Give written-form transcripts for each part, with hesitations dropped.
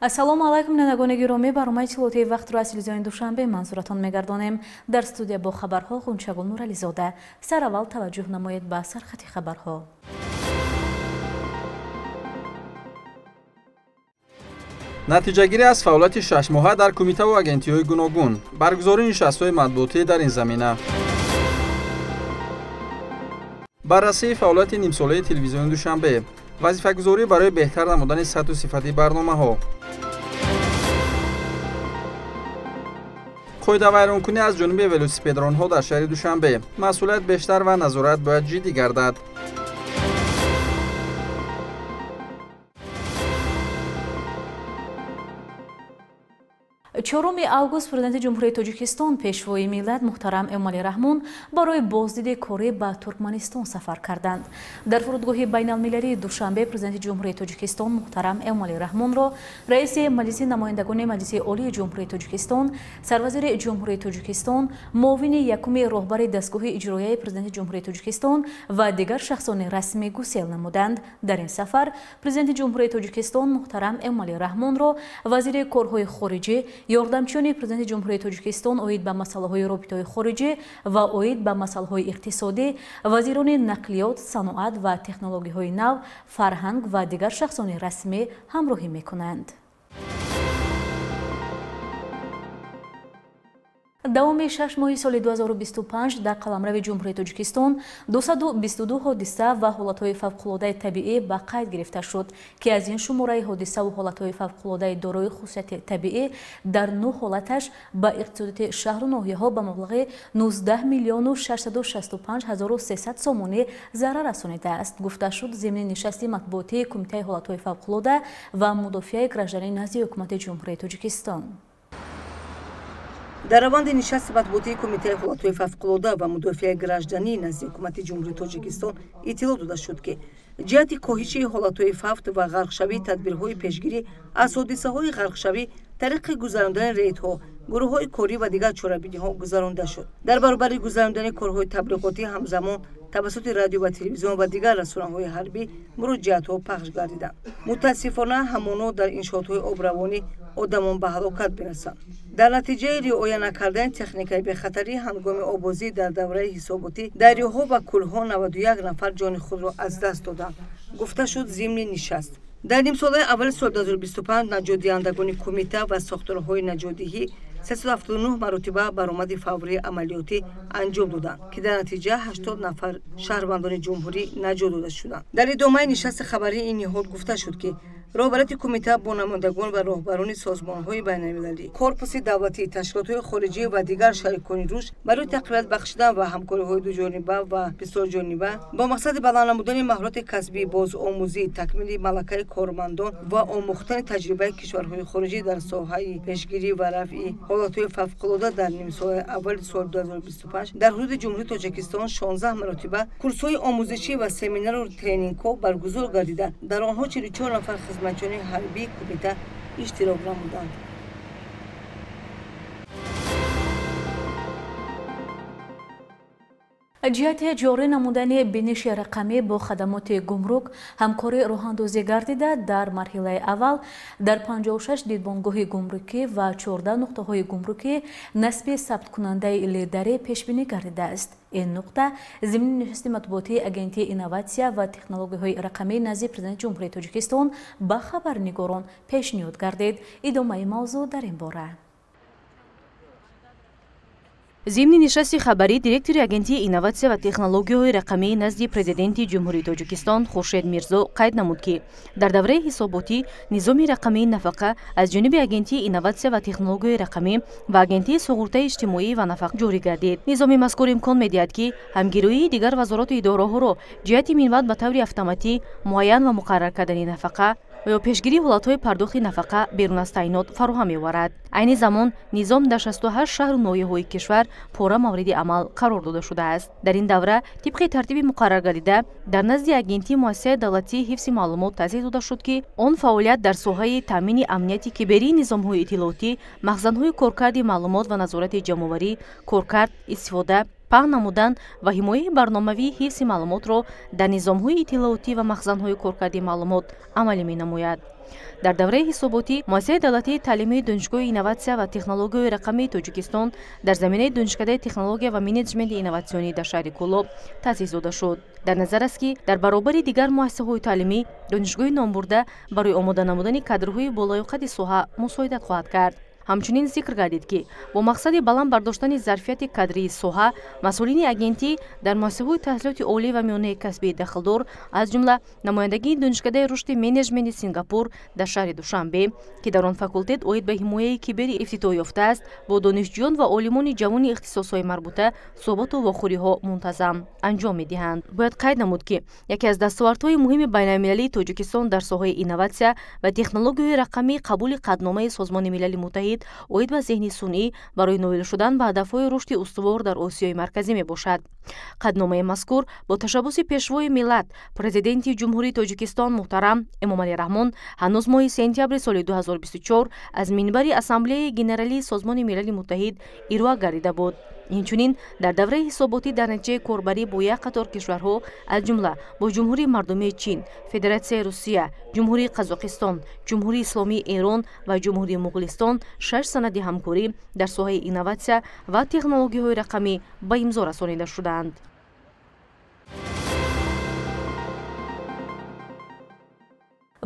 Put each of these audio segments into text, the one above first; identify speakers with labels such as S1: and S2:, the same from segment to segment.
S1: Ассалому алайкум, бинандагони гиромӣ. Барномаи иттилоотии вақтро аз телевизиони Душанбе манзуратон мегардонем. Дар студия бо хабарҳо Ғунчагул Нурализода. Сараввал таваҷҷӯҳ намоед ба сархати хабарҳо.
S2: Натиҷагирӣ аз фаъолияти шашмоҳа дар кумитаву агентиҳои гуногун, баргузории нишастҳои матбуотӣ дар ин замина, баррасии фаъолияти нимсолаи телевизиони Душанбе, вазифагузорӣ барои беҳтар намудани сатҳу сифати барномаҳо, қоидавайронкунӣ аз ҷониби велосипедронҳо дар шаҳри Душанбе, масъулият бештар ва назорат бояд ҷиддӣ гардад.
S1: 4 август Президенти Ҷумҳурии Тоҷикистон, Пешвои миллат муҳтарам Эмомалӣ Раҳмон барои боздиди корӣ ба Туркманистон сафар карданд. Дар фурудгоҳи байналмилалии Душанбе Президенти Ҷумҳурии Тоҷикистон муҳтарам Эмомалӣ Раҳмонро раиси Маҷлиси намояндагони Маҷлиси Олии Ҷумҳурии Тоҷикистон, Сарвазири Ҷумҳурии Тоҷикистон, муовини якуми роҳбари дастгоҳи иҷроияи Президенти Ҷумҳурии Тоҷикистон ва дигар шахсони расмӣ гусел намуданд. Дар ин сафар Президенти Ҷумҳурии Тоҷикистон муҳтарам Эмомалӣ Раҳмонро вазири корҳои хориҷӣ, ёрдамчиёни Президенти Ҷумҳурии Тоҷикистон оид ба масъалаҳои робитаҳои хориҷӣ ва оид ба масъалаҳои иқтисодӣ, вазирони нақлиёт, саноат ва технологияҳои нав, фарҳанг ва дигар шахсони расмӣ ҳамроҳӣ мекунанд. Давоми 6 моҳи соли 2025 дар қаламрави Ҷумҳурии Тоҷикистон 222 ҳодиса ва ҳолатҳои фавқулодаи табиӣ ба қайд гирифта шуд, ки аз ин шумораи ҳодисаву ҳолатҳои фавқулодаи дорои хусусияти табиӣ дар 9 ҳолаташ ба иқтисодиёти шаҳру ноҳияҳо ба маблағи 19 миллиону 665 ҳазору 300 сомонӣ зарар расонидааст, гуфта шуд зимни нишасти матбуотии Кумитаи ҳолатҳои фавқулода ва мудофиаи гражданӣ назди Ҳукумати Ҷумҳурии Тоҷикистон.
S3: Дар раванди нишасти матбуотии Кумитаи ҳолатҳои фавқулода ва мудофиаи гражданӣ назди Ҳукумати Ҷумҳурии Тоҷикистон иттилоъ дода шуд, ки ҷиҳати коҳиши ҳолатҳои фавт ва ғарқшавӣ тадбирҳои пешгирӣ аз ҳодисаҳои ғарқшавӣ тариқи гузарондани рейдҳо, гурӯҳҳои корӣ ва дигар чорабиниҳо гузаронда шуд. Дар баробари гузарондани корҳои таблиғотӣ ҳамзамон тавассути радио ва телевизион ва дигар расонаҳои ҳарбӣ муроҷиатҳо пахш гардиданд. Мутаассифона, ҳамоно дар иншоотҳои обравонӣ одамон ба ҳалокат мерасанд. Дар натиҷаи риоя накардани техникаи бехатарӣ ҳангоми обозӣ дар давраи ҳисоботӣ дарёҳо ва кӯлҳо 91 нафар ҷони худро аз даст доданд, гуфта шуд зимни нишаст. Дар нимсолаи аввали соли 2025 наҷотдиҳандагони кумита ва сохторҳои наҷотдиҳӣ 379 маротиба баромади фаврии амалиётӣ анҷом доданд, ки дар натиҷа 80 нафар шаҳрвандони ҷумҳурӣ наҷот дода шуданд. Дар идомаи нишасти хабарии ин ниҳод гуфта шуд, ки роҳбарияти кумита бо намояндагон ва роҳбарони созмонҳои байналмилалӣ, корпуси давлатӣ, ташкилотҳои хориҷӣ ва дигар шарикони рушд барои тақвият бахшидан ва ҳамкориҳои дуҷониба ва бисёрҷониба бо мақсади баланд намудани маҳорати касбӣ, бозомӯзӣ, такмили малакаи кормандон ва омӯхтани таҷрибаи кишварҳои хориҷӣ дар соҳаи пешгирӣ ва рафъи ҳолатҳои фавқулода дар нимсолаи аввали соли 2025 дар ҳудуди Ҷумҳурии Тоҷикистон 16 маротиба курсҳои омӯзишӣ ва семинару тренингҳо баргузор гардида, дар онҳо 44 нафар хизматчиёни ҳарбии кумита иштирок намуданд.
S1: Ҷиҳати ҷорӣ намудани биниши рақамӣ бо хадамоти гумрук ҳамкорӣ роҳандозӣ гардида, дар марҳилаи аввал дар 56 дидбонгоҳи гумрукӣ ва 14 нуқтаҳои гумрукӣ насби сабткунандаи лидарӣ пешбинӣ гардидааст. Ин нуқта зимни нишасти матбуотии Агентии инноватсия ва технологияҳои рақамӣ назди Президенти Ҷумҳурии Тоҷикистон ба хабарнигорон пешниҳод гардид. Идомаи мавзӯъ дар ин бора.
S4: Зимни нишасти хабарӣ директори Агентии инноватсия ва технологияҳои рақамии назди Президенти Ҷумҳурии Тоҷикистон Хуршед Мирзо қайд намуд, ки дар давраи ҳисоботӣ низоми рақамии нафақа аз ҷониби Агентии инноватсия ва технологияҳои рақамӣ ва Агентии суғуртаи иҷтимоӣ ва нафақа ҷорӣ гардид. Низоми мазкур имкон медиҳад, ки ҳамгироии дигар вазорату идораҳоро ҷиҳати минбаъд ба таври автоматӣ муайян ва муқаррар кардани нафақа ва ё пешгирии ҳолатҳои пардохти нафақа берун аз таъйинот фароҳам меоварад. Айни замон низом дар 68 шаҳру ноҳияҳои кишвар пурра мавриди амал қарор дода шудааст. Дар ин давра тибқи тартиби муқарраргардида дар назди агентии муассисаи давлатии ҳифзи маълумот таъсис дода шуд, ки он фаъолият дар соҳаи таъмини амнияти киберии низомҳои иттилоотӣ, махзанҳои коркарди маълумот ва назорати ҷамъоварӣ, коркард, истифода, паҳн намудан ва ҳимояи барномавии ҳифзи маълумотро дар низомҳои иттилоотӣ ва махзанҳои коркарди маълумот амалӣ менамояд. Дар давраи ҳисоботӣ муассисаи давлатии таълимии Донишгоҳи инноватсия ва технологияҳои рақамии Тоҷикистон дар заминаи Донишкадаи технология ва менеҷменти инноватсионӣ дар шаҳри Кӯлоб таъсис дода шуд. Дар назар аст, ки дар баробари дигар муассисаҳои таълимӣ донишгоҳи номбурда барои омода намудани кадрҳои болаёқати соҳа мусоидат хоҳад кард. Ҳамчунин зикр гардид, ки бо мақсади баланд бардоштани зарфияти кадрии соҳа масъулини агентӣ дар муассисаҳои таҳсилоти олӣ ва миёнаи касбии дахлдор, аз ҷумла намояндагии Донишкадаи рушди менеҷменти Сингапур дар шаҳри Душанбе, ки дар он факултет оид ба ҳимояи кибери ифтитоҳ ёфтааст, бо донишҷӯён ва олимони ҷавони ихтисосҳои марбута суҳбату вохӯриҳо мунтазам анҷом медиҳанд. Бояд қайд намуд, ки яке аз дастовардҳои муҳими байналмилалии Тоҷикистон дар соҳаи инноватсия ва технологияҳои рақамӣ қабули қатъномаи Созмони Милали Муттаҳид оид ба зеҳни сунъӣ барои ноил шудан ба ҳадафҳои рушди устувор дар Осиёи Марказӣ мебошад. Қатъномаи мазкур бо ташаббуси Пешвои миллат, Президенти Ҷумҳурии Тоҷикистон муҳтарам Эмомалӣ Раҳмон ҳанӯз моҳи сентябри соли 2024 аз минбари Ассамблеяи Генералии Созмони Милали Муттаҳид ироа гардида буд. Инчунин дар давраи ҳисоботӣ дар натиҷаи корбарӣ бо як қатор кишварҳо, аз ҷумла бо Ҷумҳурии Мардумии Чин, Федератсияи Русия, Ҷумҳурии Қазоқистон, Ҷумҳурии Исломии Эрон ва Ҷумҳурии Муғулистон 6 санади ҳамкорӣ дар соҳаи инноватсия ва технологияҳои рақамӣ ба имзо расонида шудаанд.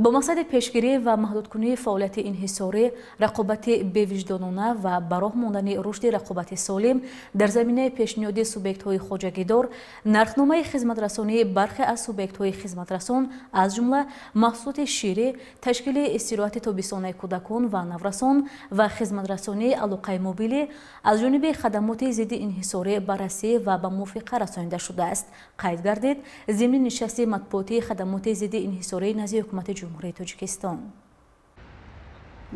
S1: Бо мақсади пешгирӣ ва маҳдудкунии фаъолияти инҳисорӣ, рақобати бевиҷдонона ва ба роҳ мондани рушди рақобати солим дар заминаи пешниҳоди субъектҳои хоҷагидор, нархномаи хизматрасонии бархе аз субъектҳои хизматрасон, аз ҷумла маҳсулоти ширӣ, ташкили истироҳати тобистонаи кӯдакон ва наврасон ва хизматрасонии алоқаи мобилӣ аз ҷониби хадамоти зидди инҳисорӣ баррасӣ ва ба мувофиқа расонида шудааст. Қайд гардид зимни нишасти матбуотии хадамоти зидди инҳисорӣ назди ҳукумати Ҷумҳурии Тоҷикистон.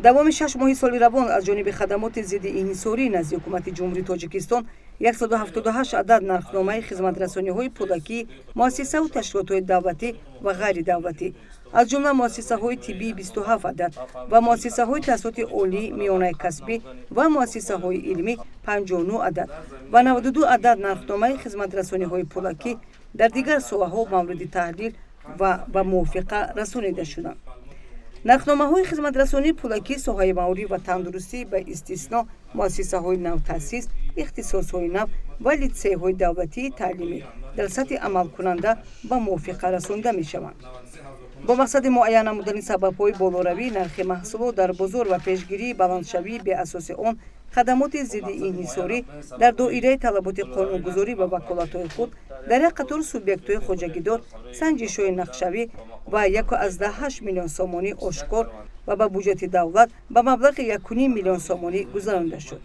S3: Давоми 6 моҳи соли равон аз ҷониби хадамоти зидди инҳисорӣ назди ҳукумати Ҷумҳурии Тоҷикистон 178 адад нархномаи хизматрасониҳои пулакӣ муассисаву ташкилотҳои давлатӣ ва ғайридавлатӣ, аз ҷумла муассисаҳои тиббӣ 27 адад ва муассисаҳои таҳсилоти олӣ, миёнаи касбӣ ва муассисаҳои илмӣ 59 адад ва 92 адад нархномаи хизматрасониҳои пулакӣ дар дигар соҳаҳо мавриди таҳлил ва ба мувофиқа расонида шуданд. Нархномаҳои хизматрасонии пулакӣ соҳаи маориф ва тандурустӣ ба истисно муассисаҳои навтаъсис, ихтисосҳои нав ва литсейҳои давлатии таълимӣ дар сатҳи амалкунанда ба мувофиқа расонида мешаванд. Бо мақсади муайян намудани сабабҳои болоравии нархи маҳсулот дар бозор ва пешгирии баландшавии беасоси он, хадамоти зидди инҳисорӣ дар доираи талаботи қонунгузорӣ ва ваколатҳои худ дар як қатор субъектҳои хоҷагидор санҷишҳои нақшавӣ ва 1,8 миллион сомонӣ ошкор ва ба буҷети давлат ба маблағи 1,5 миллион сомонӣ гузаронида шуд.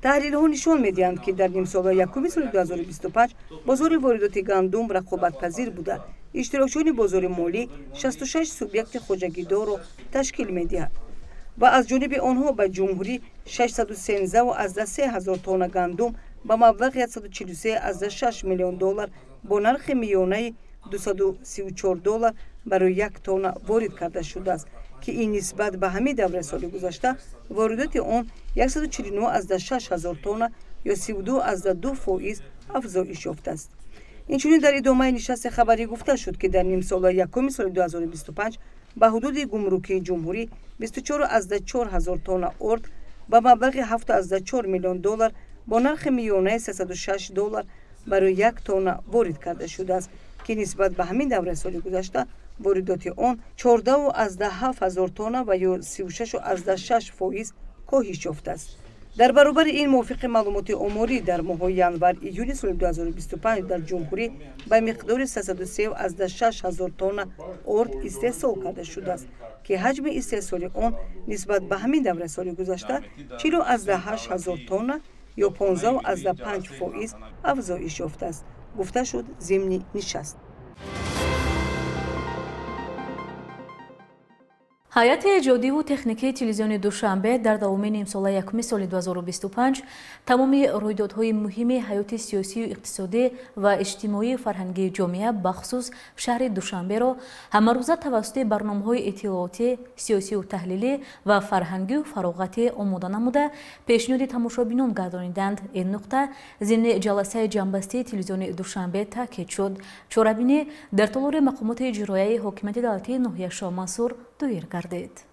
S3: Таҳлилҳо нишон медиҳанд, ки дар нимсолаи якуми соли 2025 бозори воридоти гандум рақобатпазир буда, иштирокчиёни бозори молӣ 66 субъекти хоҷагидорро ташкил медиҳад ва аз ҷониби онҳо ба ҷумҳурӣ 613,3 ҳазор тонна гандум ба маблағи 143,6 миллион доллар бо нархи миёнаи 234 доллар барои як тонна ворид карда шудааст, ки ин нисбат ба ҳамин давраи соли гузашта воридоти он 149,6 ҳазор тонна ё 32,2% афзоиш ёфтааст. Инчунин дар идомаи нишасти хабарӣ гуфта шуд, ки дар нимсолаи якуми соли 2025 ба ҳудуди гумрукии ҷумҳурӣ 24,4 ҳазор тонна орд ба маблағи 7,4 миллион доллар бо нархи миёнаи 306 доллар барои як тонна ворид карда шудааст, ки нисбат ба ҳамин давраи соли гузашта воридоти он 14,7 ҳазор тонна ва ё 36,6% коҳиш ёфтааст. Дар баробари ин мувофиқи маълумоти оморӣ дар моҳҳои январ-июни соли 2025 дар ҷумҳурӣ ба миқдори 303,6 ҳазор тонна орд истеҳсол карда шудааст, ки ҳаҷми истеҳсоли он нисбат ба ҳамин давраи соли гузашта 40,8 ҳазор тонна ё 15,5% афзоиш ёфтааст, гуфта шуд зимни нишаст.
S1: Ҳайати эҷодиву техникии телевизиони Душанбе дар давоми нимсолаи якуми соли 2025 тамоми рӯйдодҳои муҳими ҳаёти сиёсию иқтисодӣ ва иҷтимоию фарҳангии ҷомеа, бахусус шаҳри Душанберо ҳамарӯза тавассути барномаҳои иттилоотӣ, сиёсию таҳлилӣ ва фарҳангию фароғатӣ омода намуда пешниҳоди тамошобинон гардониданд. Ин нуқта зимни ҷаласаи ҷамъбастии телевизиони Душанбе таъкид шуд. Чорабинӣ дар толори мақомоти иҷроияи ҳокимияти давлатии ноҳияи Шоҳмансур доир гардид. гардид.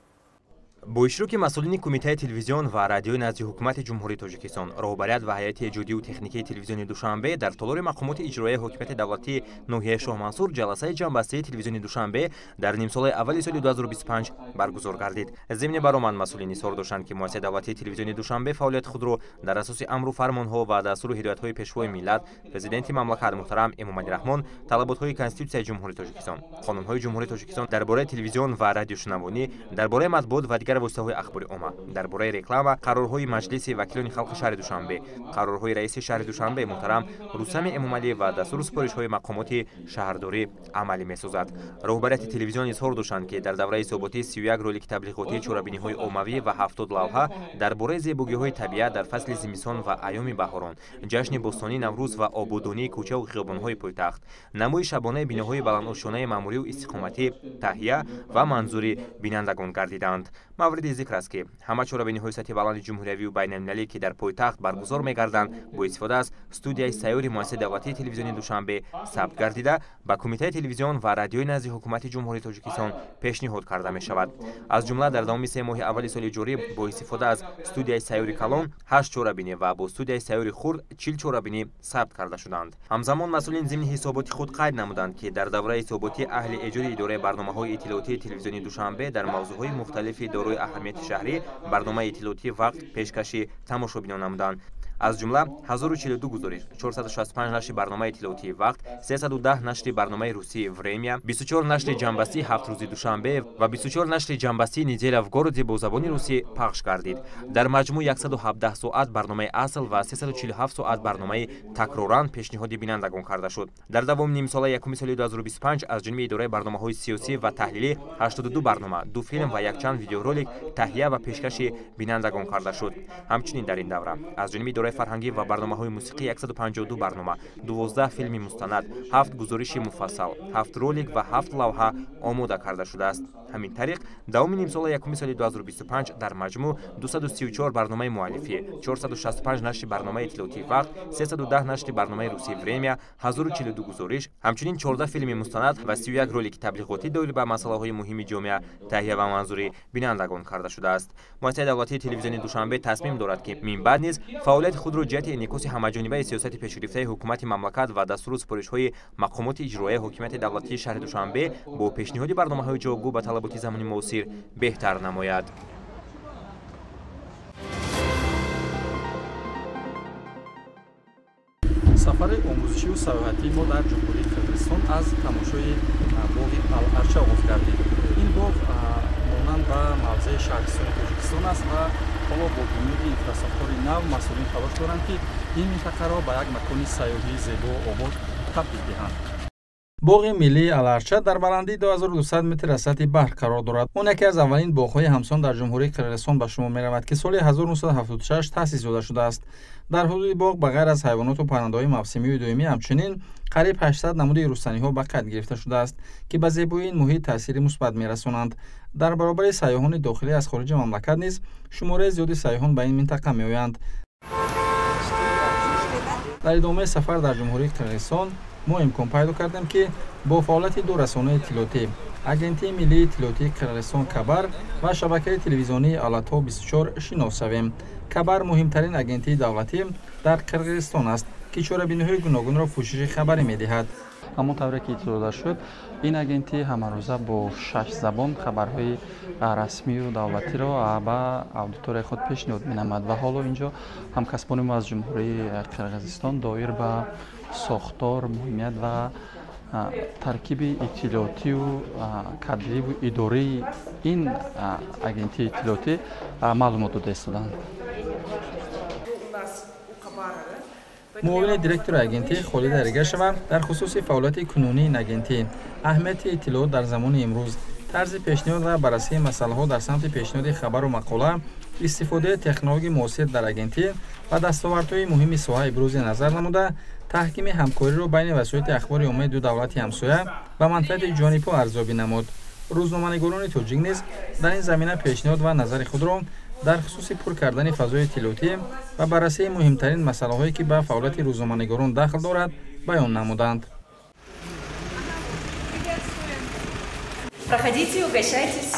S5: Бо иштироки масъулини Кумитаи телевизион ва радиои назди Ҳукумати Ҷумҳурии Тоҷикистон, роҳбарият ва ҳайати эҷодию техникии телевизиони Душанбе дар толори мақомоти иҷроияи ҳокимияти давлатии ноҳияи Шоҳмансур ҷаласаи ҷамъбастии телевизиони Душанбе дар нимсолаи аввали соли 2025 баргузор гардид. Зимни баромад масъулин изҳор доштанд, ки муассисаи давлатии телевизиони Душанбе фаъолияти худро дар асоси амру фармонҳо ва дастуру ҳидоятҳои Пешвои миллат, Президенти мамлакат муҳтарам Эмомалӣ Раҳмон, талаботҳои Конститутсияи Ҷумҳурии Тоҷикистон, қонунҳои Ҷумҳурии Тоҷикистон дар бораи телевизион ва радиошунавонӣ, дар бораи матбуот ва дигар воситаҳои ахбори омма, дар бораи реклама, қарорҳои Маҷлиси вакилони халқи шаҳри Душанбе, қарорҳои раиси шаҳри Душанбе муҳтарам Рустами Эмомалӣ ва дастуру супоришҳои мақомоти шаҳрдорӣ амалӣ месозад. Роҳбарияти телевизион изҳор доштанд, ки дар давраи ҳисоботӣ 31 ролики таблиғотии чорабиниҳои оммавӣ ва 70 лавҳа дар бораи зебогиҳои табиат дар фасли зимистон ва айёми баҳорон, ҷашни бостонии Наврӯз ва ободонии кӯчаву хиёбонҳои пойтахт, намои шабонаи биноҳои баландошёнаи маъмуриву истиқоматӣ таҳия ва манзури бинандагон гардиданд. Мавриди зикр аст, ки ҳама чорабиниҳои сатҳи баланди ҷумҳуриявию байналмилалӣ, ки дар пойтахт баргузор мегарданд, бо истифода аз студияи сайёри муассисаи давлатии телевизиони Душанбе сабт гардида, ба Кумитаи телевизион ва радиои назди Ҳукумати Ҷумҳурии Тоҷикистон пешниҳод карда мешавад. Аз ҷумла дар давоми 3 моҳи аввали соли ҷорӣ бо истифода аз студияи сайёри калон 8 чорабинӣ ва бо студияи сайёри хурд 40 чорабинӣ сабт карда шуданд. Ҳамзамон масъулин зимни ҳисоботи худ қайд намуданд, ки дар давраи ҳисоботӣ аҳли эҷоди идораи барномаҳои иттилоотии телевизиони Душанбе дар мавзӯъҳои мухталифи дорои аҳамияти шаҳрӣ барномаи иттилоотии вақт пешкаши тамошобинон намуданд. Аз ҷумла 1042 гузориш, 465 нашри барномаи иттилоотии вақт, 310 нашри барномаи русии Время, 24 нашри ҷамъбастии ҳафт рӯзи Душанбе ва 24 нашри ҷамъбастии Неделя в городе бо забони русӣ пахш гардид. Дар маҷмӯъ 117 соат барномаи асл ва 347 соат барномаи такроран пешниҳоди бинандагон карда шуд. Дар давоми нимсолаи якуми соли 2025 аз ҷониби идораи барномаҳои сиёсӣ ва таҳлилӣ 82 барнома, 2 филм ва якчанд видеоролик таҳия ва пешкаши бинандагон карда шуд. Ҳамчунин дар ин давра аз ҷониби идораи фарҳангӣ ва барномаҳои мусиқӣ 152 барнома, 12 филми мустанад, 7 гузориши муфассал, 7 ролик ва 7 лавҳа омода карда шудааст. Ҳамин тариқ давоми нимсолаи якуми соли 2025 дар маҷмӯъ 234 барномаи муаллифӣ, 465 нашри барномаи иттилоотии вақт, 310 нашри барномаи русии Время, 1042 гузориш, ҳамчунин 14 филми мустанад ва 31 ролики таблиғотӣ доир ба масъалаҳои муҳими ҷомеа таҳия ва манзури бинандагон карда шудааст. Муассисаи давлатии телевизиони Душанбе тасмим дорад, ки минбаъд низ фаъолияти худро ҷиҳати инъикоси ҳамаҷонибаи сиёсати пешгирифтаи ҳукумати мамлакат ва дастуру супоришҳои мақомоти иҷроияи ҳокимияти давлатии шаҳри Душанбе бо пешниҳоди барномаҳои ҷавобгӯ ба талаботи замони муосир беҳтар намояд.
S2: Сафари омӯзишию сайёҳатии мо дар Ҷумҳурии Қирғизистон аз тамошои боғи Ал-Арча оғоз гардид. Ин боғ монанд ба мавзеи шаҳристони Тоҷикистон аст ва ҳоло бо бунёди инфрасохтори нав масъулин талош доранд, ки ин минтақаро ба як макони сайёҳии зебо обод табдил диҳанд. Боғи миллии Ал-Арча дар баландии 2200 метр аз сатҳи баҳр қарор дорад. Он яке аз аввалин боғҳои ҳамсон дар Ҷумҳурии Қирғизистон ба шумор меравад, ки соли 1976 таъсис дода шудааст. Дар ҳудуди боғ ба ғайр аз ҳайвоноту паррандаҳои мавсимию доимӣ ҳамчунин қариб 800 намуди рустаниҳо ба қайд гирифта шудааст, ки ба зебоии ин муҳит таъсири мусбат мерасонанд. Дар баробари сайёҳони дохилӣ аз хориҷи мамлакат низ шумораи зиёди сайёҳон ба ин минтақа меоянд. Дар идомаи сафар дар Ҷумҳурии Қирғизистон мо имкон пайдо кардем, ки бо фаъолияти ду расонаи иттилоотӣ, Агентии миллии иттилоотии Қирғизистон Кабар ва шабакаи телевизионии Алато 24 шинос шавем. Кабар муҳимтарин агентии давлатӣ дар Қирғизистон аст, ки чорабиниҳои гуногунро пӯшиши хабарӣ медиҳад.
S6: Ҳамон тавре ки иттилоъ дода шуд, ин агентӣ ҳамарӯза бо 6 забон хабарҳои расмию давлатиро ба аудиторияи худ пешниҳод менамояд ва ҳоло инҷо ҳамкасбони мо аз Ҷумҳурии Қирғизистон доир ба сохтор, муҳимият ва таркиби иттилоотию кадриву идораи ин агентии иттилоотӣ маълумот дода истоданд.
S2: Муовини директори агентӣ Холида Эргашева дар хусуси фаъолияти кунунии ин агентӣ, аҳамияти иттилоот дар замони имрӯз, тарзи пешниҳод ва баррасии масъалаҳо дар самти пешниҳоди хабару мақола, истифодаи технологияи муосир дар агентӣ ва дастовардҳои муҳими соҳа ибрози назар намуда, таҳкими ҳамкориро байни васоити ахбори оммаи ду давлати ҳамсоя ба манфиати ҷонибҳо арзёбӣ намуд. Рӯзноманигорони тоҷик низ дар ин замина пешниҳод ва назари худро дар хусуси пур кардани фазои иттилоотӣ ва баррасии муҳимтарин масъалаҳое, ки ба фаъолияти рӯзноманигорон дахл дорад, баён намуданд.
S7: Проходите, угощайтесь.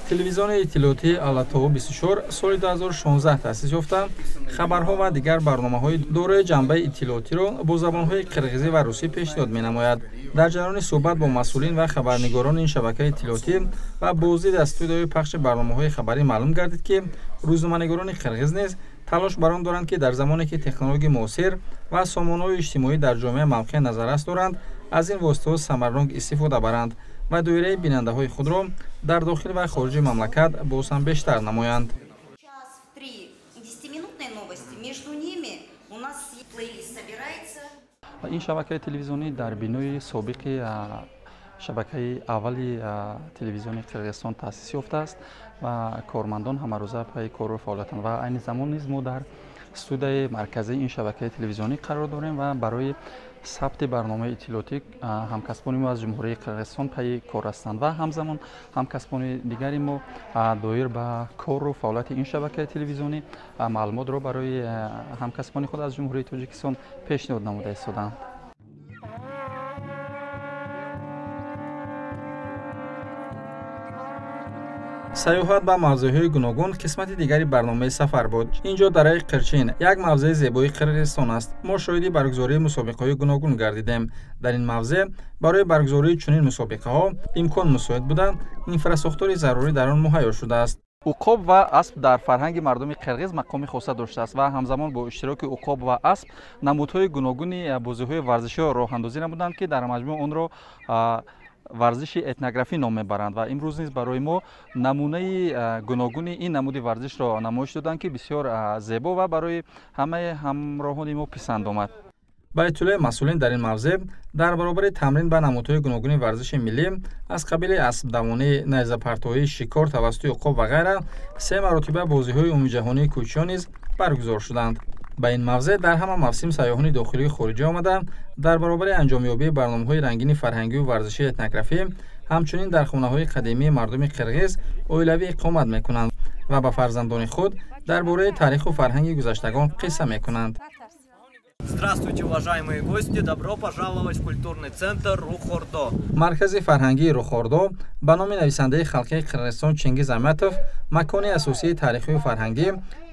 S6: Телевизиони иттилоотии Алатоо 24 соли 2016 таъсис ёфта, хабарҳо ва дигар барномаҳои дорои ҷанбаи иттилоотиро бо забонҳои қирғизӣ ва русӣ пешниҳод менамояд. Дар ҷараёни суҳбат бо масъулин ва хабарнигорони ин шабакаи иттилоотӣ ва боздид аз студияи пахши барномаҳои хабарӣ маълум гардид, ки рӯзноманигорони қирғиз низ талош бар он доранд, ки дар замоне ки технологияи муосир ва сомонаҳои иҷтимоӣ дар ҷомеа мавқеи назаррас доранд, аз ин воситаҳо самарнок истифода баранд ва доираи бинандаҳои худро дар дохил ва хориҷи мамлакат боз ҳам бештар намоянд.
S2: Ин шабакаи телевизионӣ дар бинои собиқи шабакаи аввали телевизиони Қирғизистон таъсис ёфтааст ва кормандон ҳамарӯза пайи кору фаъолиятанд ва айни замон низ мо дар студияи марказии ин шабакаи телевизионӣ қарор дорем ва барои сабти барномаи иттилоотӣ ҳамкасбони мо аз Ҷумҳурии Қирғизистон пайи кор ҳастанд ва ҳамзамон ҳамкасбони дигари мо доир ба кору фаъолияти ин шабакаи телевизионӣ маълумотро барои ҳамкасбони худ аз Ҷумҳурии Тоҷикистон пешниҳод намуда истоданд.
S6: Сайёҳат ба мавзеъҳои гуногун қисмати дигари барномаи сафар буд. Ин ҷо дараи Қирчин як мавзеи зебои Қирғизистон аст. Мо шоҳиди баргузории мусобиқаҳои гуногун гардидем. Дар ин мавзеъ барои баргузории чунин мусобиқаҳо имкон мусоид буда, инфрасохтори зарурӣ дар он муҳайё шудааст.
S2: Уқоб ва асп дар фарҳанги мардуми қирғиз мақоми хоса доштааст ва ҳамзамон бо иштироки уқоб ва асп намудҳои гуногуни бозиҳои варзиширо роҳандозӣ намуданд, ки дар маҷмӯъ онро варзиши этнографӣ ном мебаранд ва имрӯз низ барои мо намунаи гуногуни ин намуди варзишро намоиш доданд, ки бисёр зебо ва барои ҳамаи ҳамроҳони мо писанд омад.
S6: Ба иттилои масъулин дар ин мавзеъ дар баробари тамрин ба намудҳои гуногуни варзиши миллӣ аз қабили аспдавонӣ, найзапартоӣ, шикор тавассути уқоб ва ғайра се маротиба бозиҳои умумиҷаҳонии кӯчиён низ баргузор шуданд. Ба ин мавзеъ дар ҳама мавсим сайёҳони дохилию хориҷӣ омада, дар баробари анҷомёбии барномаҳои рангини фарҳангию варзишии этнографӣ, ҳамчунин дар хонаҳои қадимии мардуми қирғиз оилавӣ иқомат мекунанд ва ба фарзандони худ дар бораи таъриху фарҳанги гузаштагон қисса мекунанд.
S7: Здравствуйте, уважаемые гости! Добро пожаловать в культурный центр Рухордо.
S6: Маркази фарҳангии Рухордо ба номи нависандаи халқии Қирғизистон Чингиз Айтматов макони асосии таърихию фарҳангӣ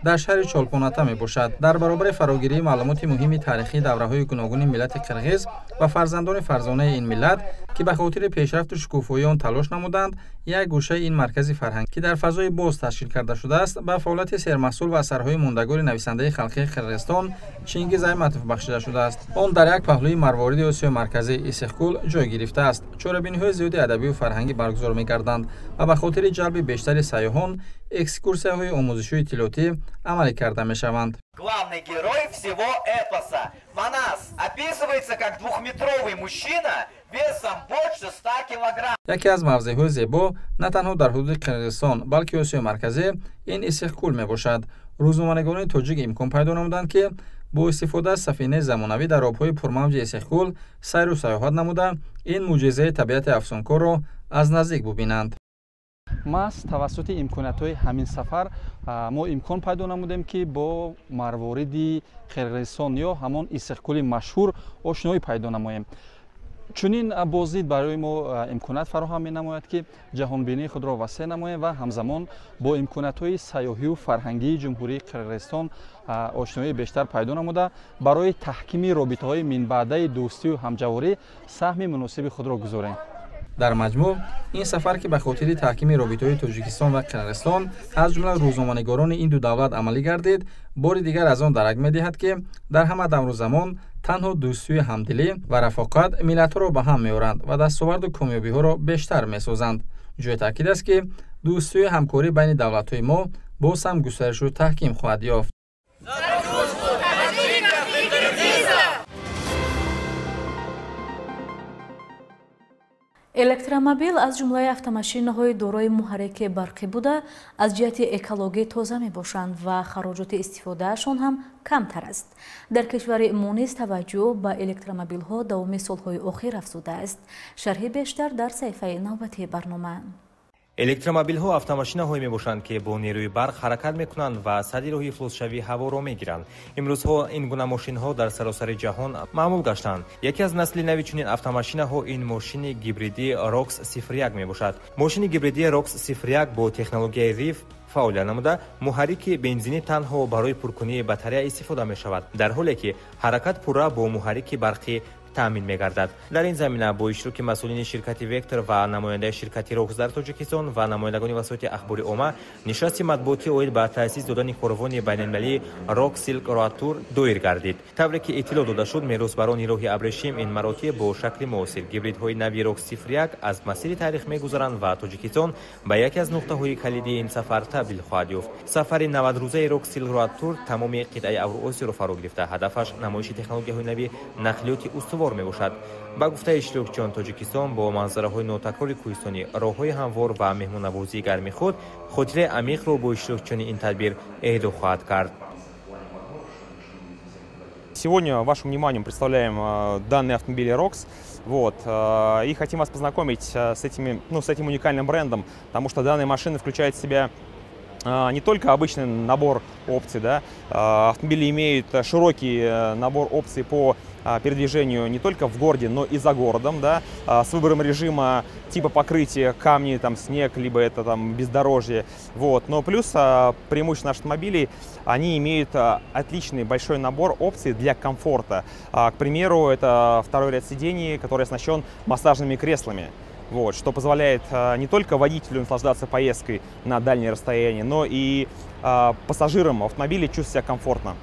S6: дар шаҳри Чолпоната мебошад. Дар баробари фарогирии маълумоти муҳими таърихии давраҳои гуногуни миллати қирғиз ва фарзандони фарзонаи ин миллат, ки ба хотири пешрафту шукуфоии он талош намуданд, як гӯшаи ин маркази фарҳанг, ки дар фазои боз ташкил карда шудааст, ба фаъолияти сермаҳсул ва асарҳои мондагори нависандаи халқии Қирғизистон Чингиз Айтматов бахшида шудааст. Он дар як паҳлӯи марвориди Осиёи Марказӣ Иссиқкӯл ҷой гирифтааст. Чорабиниҳои зиёди адабию фарҳангӣ баргузор мегарданд ва ба хотири ҷалби бештари сайёҳон экскурсияҳои омӯзишию иттилоотӣ амалӣ карда мешаванд.
S7: Главный герой всего эпоса Манас описывается как двухметровый мужчина весом больше 100 килограмм.
S6: Яке аз мавзеъҳои зебо на танҳо дар ҳудуди Қирғизистон, балки Осиёи Марказӣ ин Иссиқкӯл мебошад. Рӯзноманигорони тоҷик имкон пайдо намуданд, ки бо истифода аз сафинаи замонавӣ дар обҳои пурмавҷи Иссиқкӯл сайру сайёҳат намуда, ин мӯъҷизаи табиати афсункорро аз наздик бубинанд.
S2: Маҳз тавассути имкониятҳои ҳамин сафар мо имкон пайдо намудем, ки бо марвориди Қирғизистон ё ҳамон Иссиқкӯли машҳур ошноӣ пайдо намоем. Чунин боздид барои мо имконият фароҳам менамояд, ки ҷаҳонбинии худро васеъ намоем ва ҳамзамон бо имкониятҳои сайёҳию фарҳангии Ҷумҳурии Қирғизистон ошноии бештар пайдо намуда, барои таҳкими робитаҳои минбаъдаи дӯстию ҳамҷаворӣ саҳми муносиби худро гузорем.
S6: Дар маҷмӯъ ин сафар, ки ба хотири таҳкими робитаҳои Тоҷикистон ва Қирғизистон аз ҷумла рӯзноманигорони ин ду давлат амалӣ гардид, бори дигар аз он дарак медиҳад, ки дар ҳама давру замон танҳо дӯстию ҳамдилӣ ва рафоқат миллатҳоро ба ҳам меоранд ва дастоварду комёбиҳоро бештар месозанд. Ҷои таъкид аст, ки дӯстию ҳамкорӣ байни давлатҳои мо боз ҳам густаришу таҳким хоҳад ёфт.
S1: Электромобил аз ҷумлаи автомашинаҳои дорои муҳаррики барқӣ буда, аз ҷиҳати экологӣ тоза мебошанд ва хароҷоти истифодаашон ҳам камтар аст. Дар кишвари мо низ таваҷҷӯҳ ба электромобилҳо давоми солҳои охир афзудааст. Шарҳи бештар дар саҳифаи навбатии барнома.
S5: Электромобилҳо автомошинаҳое мебошанд, ки бо нерӯи барқ ҳаракат мекунанд ва садди роҳи ифлосшавии ҳаворо мегиранд. Имрӯзҳо ин гуна мошинҳо дар саросари ҷаҳон маъмул гаштанд. Яке аз насли нави чунин автомошинаҳо ин мошини гибридии Rox 01 мебошад. Мошини гибридии Rox 01 бо технологияи RIF фаъолият намуда, муҳаррики бензинӣ танҳо барои пуркунии батарея истифода мешавад, дар ҳоле ки ҳаракат пурра бо муҳаррики барқӣ таъмин мегардад. Дар ин замина бо иштироки масъулини ширкати Вектор ва намояндаи ширкати Рокс дар Тоҷикистон ва намояндагони васоити ахбори омма нишасти матбуотӣ оид ба таъсис додани корвони байналмилалии Rox Silk Road Tour доир гардид. Тавре ки иттилоъ дода шуд, меросбарони роҳи абрешим ин маротиб бо шакли муосир гибридҳои нави Rox 01 аз масири таърих мегузаранд ва Тоҷикистон ба яке аз нуқтаҳои калидии ин сафар табдил хоҳад ёфт. Сафари 90-рӯзаи Rox Silk Road Tour тамоми қитъаи Авруосиёро фаро гирифта, ҳадафаш намоиши технологияҳои нави нақлиёти устувор мебошад. Ба гуфтаи иштирокчиён, Тоҷикистон бо манзараҳои нотакрори кӯҳистонӣ, роҳҳои ҳамвор ва меҳмоннавозии гарми худ хотираи амиқро бо иштирокчиёни ин тадбир эҳдо хоҳад кард.
S8: Сегодня вашему вниманию представляем данные автомобили Rox. Вот, и хотим вас познакомить с этим уникальным брендом, потому что данная машина включает в себя не только обычный набор опций, да, автомобили имеют широкий набор опций по передвижению не только в городе, но и за городом, да, с выбором режима типа покрытия, камни, там, снег, либо это там бездорожье. Вот. Но плюс преимущество наших автомобилей, они имеют отличный большой набор опций для комфорта. К примеру, это второй ряд сидений, который оснащен массажными креслами. Вот, что позволяет не только водителю наслаждаться поездкой на дальние расстояния, но и пассажирам автомобиля чувствовать себя комфортно.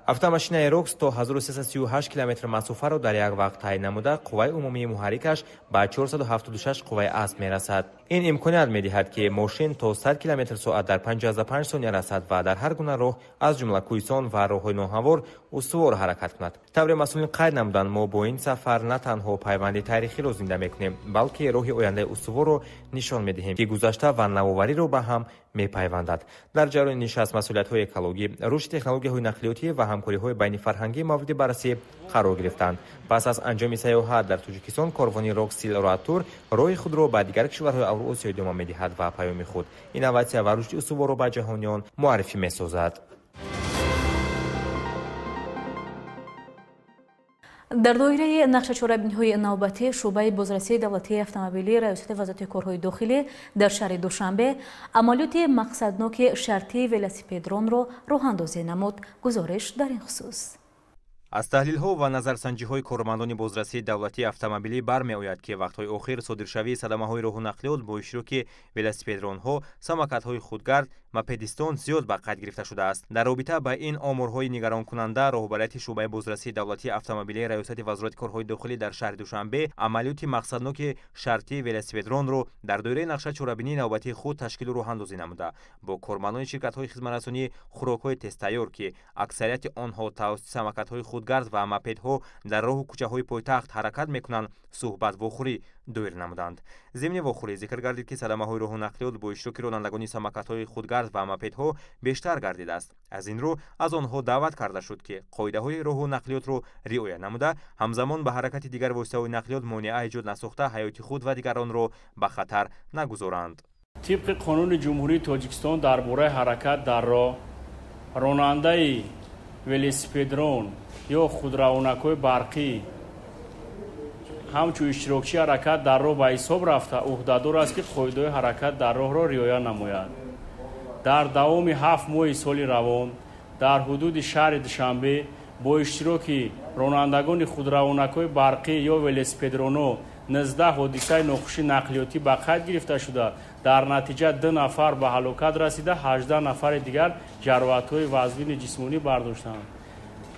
S5: Автомошинаи Рокс то 1338 километр масофаро дар як вақт тай намуда, қувваи умумии муҳаррикаш ба 476 қувваи асп мерасад. Ин имконият медиҳад, ки мошин то 100 километр соат дар 55 сония расад ва дар ҳар гуна роҳ, аз ҷумла кӯҳистон ва роҳҳои ноҳамвор, устувор ҳаракат кунад. Тавре масъулин қайд намуданд, мо бо ин сафар на танҳо пайванди таърихиро зинда мекунем, балки роҳи ояндаи устуворро нишон медиҳем, ки гузашта ва навовариро ба ҳам мепайвандад. Дар ҷараёни нишаст масъулиятҳои экологӣ, рушди технологияҳои нақлиётӣ ва ҳамкориҳои байнифарҳангӣ мавриди баррасӣ қарор гирифтанд. Пас аз анҷоми сайёҳат дар Тоҷикистон, корвони Rox Silk Road Tour роҳи худро ба дигар кишварҳои Авруосиё идома медиҳад ва паёми худ, инноватсия ва рушди устуворро ба ҷаҳониён муаррифӣ месозад.
S1: Дар доираи нақшачорабиниҳои навбатӣ шӯъбаи бозрасии давлатии автомобилии Раёсати вазорати корҳои дохилӣ дар шаҳри Душанбе амалиёти мақсадноки шартии велосипедронро роҳандозӣ намуд. Гузориш дар ин хусус.
S5: Аз таҳлилҳо ва назарсанҷиҳои кормандони бозрасии давлатии автомобилӣ бармеояд, ки вақтҳои охир содиршавии садамаҳои роҳу нақлиёт бо иштироки велосипедронҳо, самокатҳои худгард, мопедистон зиёд ба қайд гирифта шудааст. Дар робита ба ин оморҳои нигаронкунанда, роҳбарияти шӯъбаи бозрасии давлатии автомобилии Раёсати вазорати корҳои дохилӣ дар шаҳри Душанбе амалиёти мақсадноки шартии велосипедронро дар доираи нақша чорабинии навбатии худ ташкилу роҳандозӣ намуда, бо кормандони ширкатҳои хизматрасонии хӯрокҳои тезтайёр, ки аксарияти онҳо тавассути самокатҳои худгард ва мопедҳо дар роҳу кӯчаҳои пойтахт ҳаракат мекунанд, суҳбат вохӯрӣ доир намуданд. Зимни вохӯрӣ зикр гардид, ки садамаҳои роҳу нақлиёт бо иштироки ронандагони самокатҳои худгард ва мопедҳо бештар гардидааст. Аз ин рӯ аз онҳо даъват карда шуд, ки қоидаҳои роҳу нақлиётро риоя намуда, ҳамзамон ба ҳаракати дигар воситаҳои нақлиёт монеа эҷод насохта, ҳаёти худ ва дигаронро ба хатар нагузоранд.
S9: Тибқи қонуни Ҷумҳурии Тоҷикистон дар бораи ҳаракат дар роҳ, ронандаи велосипедрон ё худравонакҳои барқӣ ҳамчун иштирокчии ҳаракат дар роҳ ба ҳисоб рафта, ӯҳдадор аст, ки қоидаҳои ҳаракат дар роҳро риоя намояд. Дар давоми 7 моҳи соли равон дар ҳудуди шаҳри Душанбе бо иштироки ронандагони худравонакҳои барқӣ ё велосипедроно 19 ҳодисаи нохуши нақлиётӣ ба қайд гирифта шуда, дар натиҷа 2 нафар ба ҳалокат расида, 18 нафари дигар ҷароҳатҳои вазнини ҷисмонӣ бардоштанд.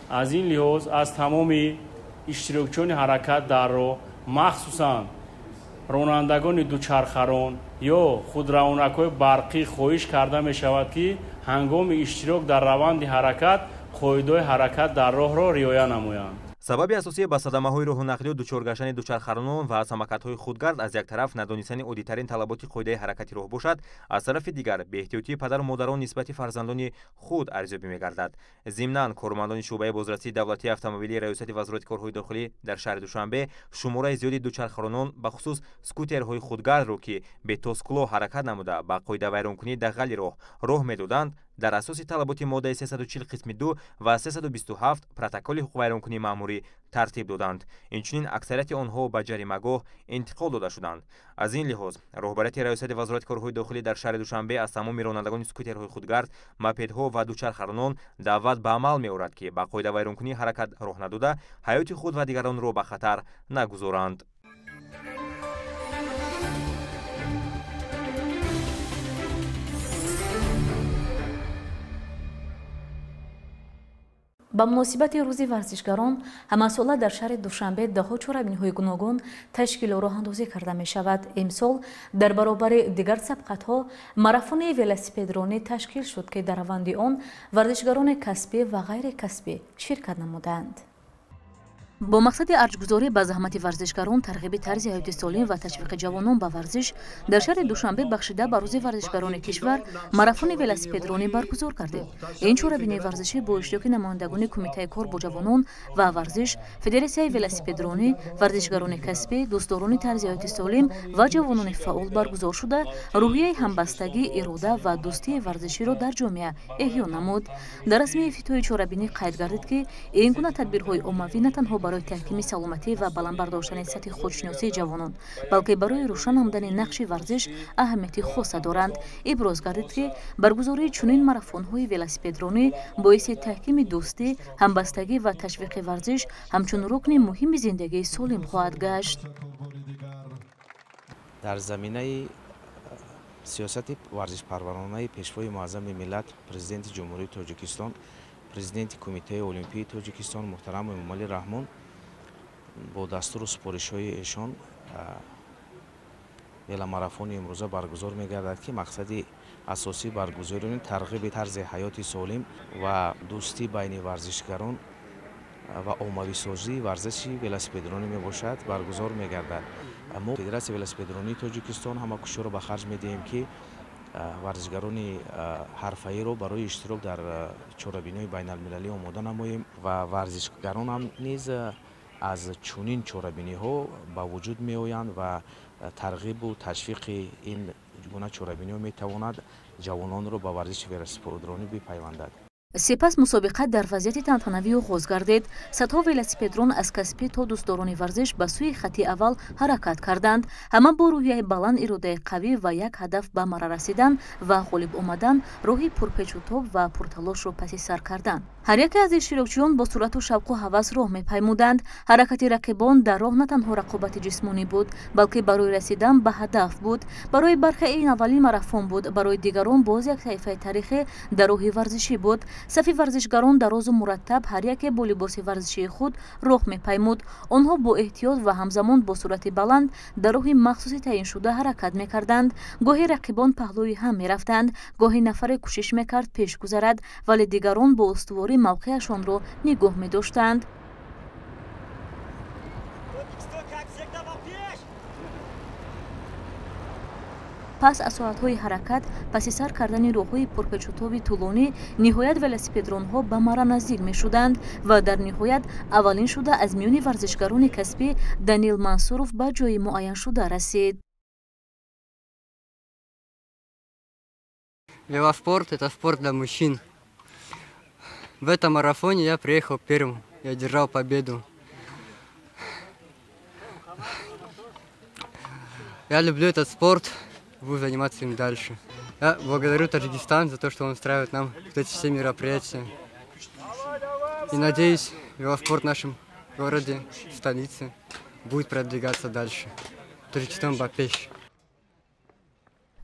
S9: Аз ин лиҳоз аз тамоми иштирокчиёни ҳаракат дар роҳ, махсусан ронандагони дучархарон ё худравонакҳои барқӣ хоҳиш карда мешавад, ки ҳангоми иштирок дар раванди ҳаракат қоидаҳои ҳаракат дар роҳро риоя намоянд.
S5: Сабаби асосии ба садамаҳои роҳу нақлиёт дучор гаштани дучархаронон ва самокатҳои худгард аз як тараф надонистани оддитарин талаботи қоидаи ҳаракати роҳ бошад, аз тарафи дигар беэҳтиётии падару модарон нисбати фарзандони худ арзёбӣ мегардад. Зимнан, кормандони шӯъбаи бозрасии давлатии автомобилии Раёсати Вазорати корҳои дохилӣ дар шаҳри Душанбе шумораи зиёди дучархаронон, бахусус скутерҳои худгардро, ки бетоскулоҳ ҳаракат намуда ба қоидавайронкунии дағали роҳ роҳ медоданд, дар асоси талаботи моддаи 340 қисми 2 ва 327 протоколи ҳуқуқвайронкунии маъмурӣ тартиб доданд. Инчунин аксарияти онҳо ба ҷаримагоҳ интиқол дода шуданд. Аз ин лиҳоз роҳбарияти Раёсати Вазорати корҳои дохилӣ дар шаҳри Душанбе аз тамоми ронандагони скутерҳои худгард, мопедҳо ва дучархаронон даъват ба амал меорад, ки ба қоидавайронкунии ҳаракат роҳ надода, ҳаёти худ ва дигаронро ба хатар нагузоранд.
S1: Ба муносибати рӯзи варзишгарон ҳамасола дар шаҳри Душанбе даҳҳо чорабиниҳои гуногун ташкилу роҳандозӣ карда мешавад. Имсол дар баробари дигар сабқатҳо марафони велосипедронӣ ташкил шуд, ки дар раванди он варзишгарони касбӣ ва ғайрикасбӣ ширкат намуданд. Бо мақсади арҷгузорӣ ба заҳмати варзишгарон, тарғиби тарзи ҳаёти солим ва ташвиқи ҷавонон ба варзиш дар шаҳри Душанбе бахшида ба рӯзи варзишгарони кишвар марафони велосипедронӣ баргузор гардид. Ин чорабинии варзишӣ бо иштироки намояндагони Кумитаи кор бо ҷавонон ва варзиш, Федератсияи велосипедронӣ, варзишгарони касбӣ, дӯстдорони тарзи ҳаёти солим ва ҷавонони фаъол баргузор шуда, рӯҳияи ҳамбастагӣ, ирода ва дӯстии варзиширо дар ҷомеа эҳё намуд. Дар расми ифтитоҳи чорабинӣ қайд гардид, ки ин гуна тадбирҳои оммавӣ на танҳо барои таҳкими саломатӣ ва баланд бардоштани сатҳи худшиносии ҷавонон, балки барои рӯшан намудани нақши варзиш аҳамияти хоса доранд. Иброз гардид, ки баргузории чунин марафонҳои велосипедронӣ боиси таҳкими дӯстӣ, ҳамбастагӣ ва ташвиқи варзиш ҳамчун рукни муҳими зиндагии солим хоҳад гашт.
S10: Дар заминаи сиёсати варзишпарваронаи Пешвои Муаззами миллат, Президенти Ҷумҳурии Тоҷикистон, Президенти Кумитаи Олимпии Тоҷикистон муҳтарам Эмомалӣ Раҳмон, бо дастуру супоришҳои эшон веломарафони имрӯза баргузор мегардад, ки мақсади асосии баргузории тарғиби тарзи ҳаёти солим ва дӯстӣ байни варзишгарон ва оммависозии варзиши велосипедронӣ мебошад, баргузор мегардад. Мо Федератсияи велосипедронии Тоҷикистон ҳама кӯшишҳоро ба харҷ медиҳем, ки варзишгарони ҳарфаиро барои иштирок дар чорабиниҳои байналмилалӣ омода намоем ва варзишгаронам низ аз чунин чорабиниҳо ба вуҷуд меоянд ва тарғибу ташвиқи ин гуна чорабиниҳо метавонад ҷавононро ба варзиши велосипедронӣ бипайвандад.
S1: Сипас мусобиқа дар вазъияти тантанавӣ оғоз гардид. Садҳо велосипедрон аз касбӣ то дӯстдорони варзиш ба сӯи хати аввал ҳаракат карданд. Ҳама бо рӯҳияи баланд, иродаи қавӣ ва як ҳадаф ба мара расидан ва ғолиб омадан, роҳи пурпечутоб ва пурталошро паси сар карданд. Ҳар яке аз иштирокчиён бо суръату шавқу ҳавас роҳ мепаймуданд. Ҳаракати рақибон дар роҳ на танҳо рақобати ҷисмонӣ буд, балки барои расидан ба ҳадаф буд. Барои бархе ин аввалин марафон буд, барои дигарон боз як саҳифаи таърихӣ дар роҳи варзишӣ буд. Сафи варзишгарон дарозу мураттаб, ҳар яке бо либоси варзишии худ роҳ мепаймуд. Онҳо бо эҳтиёт ва ҳамзамон бо суръати баланд дар роҳи махсуси таъиншуда ҳаракат мекарданд. Гоҳе рақибон паҳлӯи ҳам мерафтанд, гоҳе нафаре кӯшиш мекард пеш гузарад, вале дигарон бо устуворӣ мавқеашонро нигоҳ медоштанд. Пас аз соатҳои ҳаракат, паси сар кардани роҳҳои пурпечутоби тӯлонӣ, ниҳоят велосипедронҳо ба мара наздик мешуданд ва дар ниҳоят аввалин шуда аз миёни варзишгарони касбӣ Данил Мансуров ба ҷои муайяншуда расид.
S11: Велоспорт – это спорт для мужчин. В этом марафоне я приехал первым, я одержал победу. Я люблю этот спорт, буду заниматься им дальше. Я благодарю Таджикистан за то, что он устраивает нам вот эти все мероприятия. И надеюсь, велоспорт в нашем городе, в столице, будет продвигаться дальше. Таджикистан ба пеш.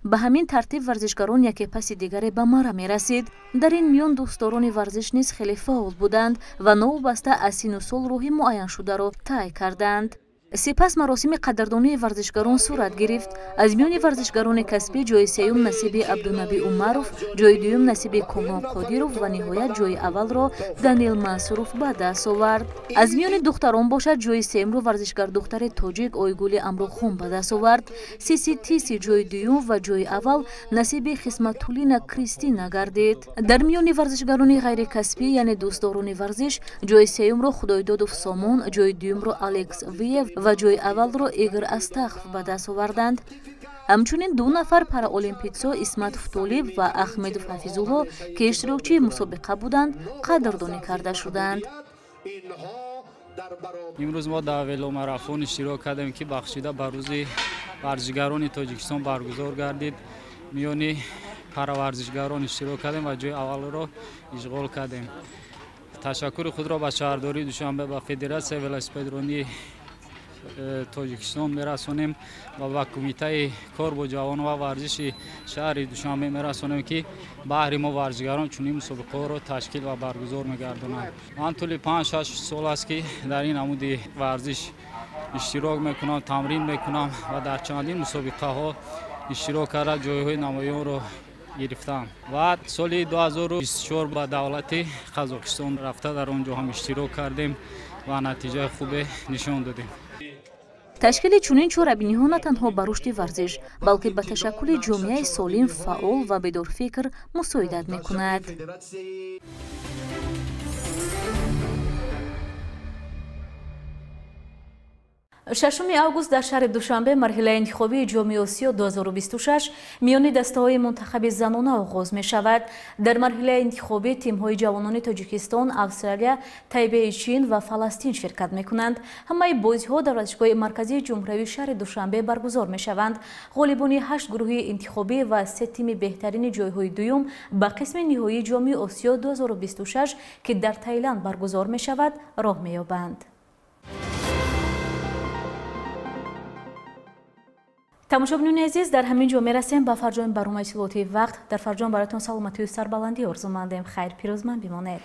S1: Ба ҳамин тартиб варзишгарон яке паси дигаре ба мара мерасид. Дар ин миён дӯстдорони варзиш низ хеле фаъол буданд ва новобаста аз сину сол роҳи муайяншударо тай карданд. Сипас маросими қадрдонии варзишгарон сурат гирифт. Аз миёни варзишгарони касбӣ ҷои сеюм насиби Абдунаби Умаров, ҷои дуюм насиби Комрон Қодиров ва ниҳоят ҷои аввалро Данил Мансуров ба даст овард. Аз миёни духтарон бошад ҷои сеюмро варзишгар духтари тоҷик Ойгули Амрухун ба даст овард. Сиси Тиси ҷои дуюм ва ҷои аввал насиби Хисматуллина Кристина гардид. Дар миёни варзишгарони ғайрикасбӣ, яъне дӯстдорони варзиш, ҷои сеюмро Худойдодов Сомон, ҷои дуюмро Алекс Виев ва ҷои аввалро Игор Астахов ба даст оварданд. Ҳамчунин ду нафар параолимпитсо Исматов Толиб ва Ахмедов Ҳафизулло, ки иштирокчии мусобиқа буданд, қадрдонӣ карда шуданд.
S12: Имрӯз мо дар веломарафон иштирок кардем, ки бахшида ба рӯзи варзишгарони Тоҷикистон баргузор гардид. Миёни параварзишгарон иштирок кардем ва ҷои аввалро ишғол кардем. Ташаккури худро ба шаҳрдории Душанбе, ба Федератсияи велосипедронии Тоҷикистон мерасонем ва ба Кумитаи кор бо ҷавонон ва варзиши шаҳри Душанбе мерасонем, ки баҳри мо варзишгарон чунин мусобиқаҳоро ташкил ва баргузор мегардонанд. Ман тӯли 5-6 сол аст, ки дар ин намуди варзиш иштирок мекунам, тамрин мекунам ва дар чандин мусобиқаҳо иштирок карда ҷойҳои намоёнро гирифтам. Ва соли 2024 ба давлати Қазоқистон рафта дар он ҷо ҳам иштирок кардем ва натиҷаи хубе нишон додем.
S1: Ташкили чунин чорабиниҳо на танҳо ба рушди варзиш, балки ба ташаккули ҷомеаи солим, фаъол ва бедорфикр мусоидат мекунад. Шашуми август дар шаҳри Душанбе марҳилаи интихобии Ҷоми Осиё 2026 миёни дастаҳои мунтахаби занона оғоз мешавад. Дар марҳилаи интихобӣ тимҳои ҷавонони Тоҷикистон, Австралия, Тайбеи Чин ва Фаластин ширкат мекунанд. Ҳамаи бозиҳо дар варзишгоҳи марказии ҷумҳуриявии шаҳри Душанбе баргузор мешаванд. Ғолибони 8 гурӯҳи интихобӣ ва 3 тими беҳтарини ҷойҳои дуюм ба қисми ниҳоии Ҷоми Осиё 2026, ки дар Таиланд баргузор мешавад, роҳ меёбанд. Тамошобинони азиз, дар ҳамин ҷо мерасем ба фарҷоми барномаи иттилоотии вақт. Дар фарҷом бароятон саломатию сарбаландӣ орзумандем. Хайр, пирӯзманд бимонед.